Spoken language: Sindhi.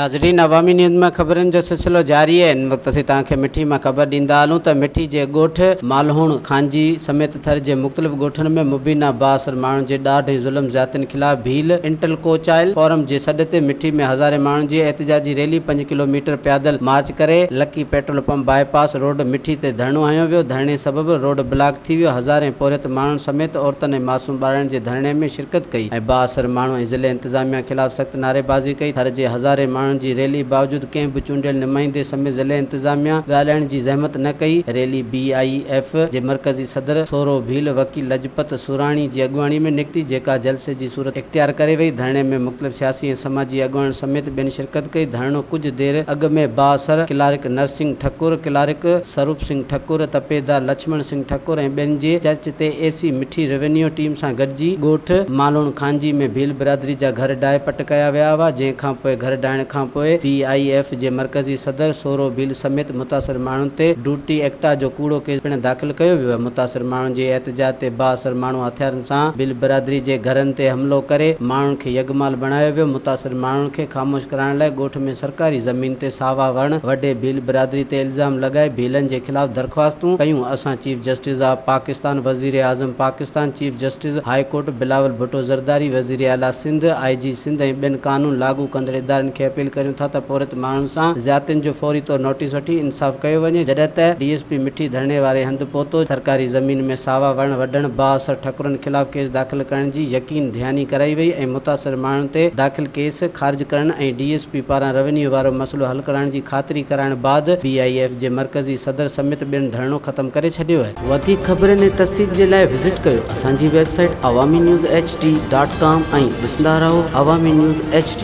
ناظرين عوامي نيوز مان خبرن جو سلسلو جاري آهي هن وقت اسين توهان کي مٺي مان خبر ڏيندا هلون ته مٺي جي ڳوٺ مالهوڻ خانجي سميت ٿر جي مختلف ڳوٺن ۾ مبينا بااثر ماڻهن جي ڏاڍ ۽ ظلم زيادتين خلاف ڀيل انٽلڪو چائل فورم جي سڏ تي مٺي ۾ هزارين ماڻهن جي احتجاجي ريلي پنج ڪلو ميٽر پيادل مارچ ڪري Lakki petrol pump bypass road Mithi تي ڌرڻو هنيو ويو ڌرڻي سبب روڊ بلاڪ ٿي ويو هزارين پورهيت ماڻهن سميت عورتن ۽ معصوم ٻارڙن جي ڌرڻي ۾ شرڪت ڪئي ۽ بااثر ماڻهو ۽ ضلعي انتظاميا خلاف سخت نعريبازي ڪئي، ٿر جي هزارين ماڻهن جي ريلي باوجود ڪنهن به چونڊيل نمائندي سميت ضلعي انتظاميا ڳالهائڻ جي زحمت نه ڪئي، ريلي بي I F جي مرڪزي صدر سورو ڀيل، وڪيل لجپت سوراڻي جي اڳواڻي ۾ نڪتي، جيڪا جلسي جي صورت اختيار ڪري وئي، ڌرڻي ۾ مختلف سياسي ۽ سماجي اڳواڻن سميت ٻين شرڪت ڪئي، ڌرڻو ڪجهه دير اڳ ۾ بااثر ڪلارڪ نرسنگ ٺڪر، ڪلارڪ سروپ سنگهه ٺڪر، تپيدار لڇمڻ سنگهه ٺڪر ۽ ٻين جي چرچ تي اي سي مٺي روينيو ٽيم سان گڏجي ڳوٺ مالوڻ خانجي ۾ ڀيل برادري جا گهر ڊاهي پٽ ڪيا ويا هئا جنهن کانپوء گهر ڊاهڻ کانپوء پي I F جي مرڪزي صدر سورو ڀيل سميت متاثر ماڻهن تي ڊوٽي ايڪٽا جو ڪوڙو ڪيس پڻ داخل ڪيو ويو متاثر ماڻهن جي احتجاج تي بااثر ماڻهو هٿيارن سان ڀيل برادري جي گهرن تي حملو ڪري ماڻهن کي يغمال بڻايو ويو متاثر ماڻهن کي خاموش ڪرائڻ لاء ڳوٺ ۾ سرڪاري زمين تي ساوا وڻ وڍي ڀيل برادري تي الزام لڳائي ڀيلن جي خلاف درخواستون ڪيون اسان چيف جسٽس آف پاڪستان، وزيراعظم Pakistan, chief justice high court Bilawal Bhutto Zardari, وزيراعليٰ سنڌ، آء جي سنڌ ۽ ٻين قانون لاڳو ڪندڙ ادارن کي اپيل ڪريون ٿا ته پورهيت ماڻهن سان زيادتين جو فوري طور نوٽيس وٺي انصاف ڪيو وڃي جڏهن ته ڊي ايس پي مٺي ڌرڻي واري هنڌ پهتو سرڪاري زمين ۾ ساوا وڻ وڍڻ بااثر ٺڪرن خلاف ڪيس داخل ڪرڻ جي يقين ڌياني ڪرائي وئي ۽ متاثر ماڻهن تي داخل ڪيس خارج ڪرڻ ۽ ڊي ايس پي پاران روينيو وارو مسئلو حل ڪرائڻ جي خاطري ڪرائڻ بعد بي I F جي مرڪزي صدر سميت ٻين ڌرڻو ختم ڪري ڇڏيو آهي. وڌيڪ خبرن ۽ تفصيل جي لاء وزٽ ڪيو اسان جي website Awami news H D dot com ۽ ڏسندا رهو عوامي نيوز ايڇ ڊي.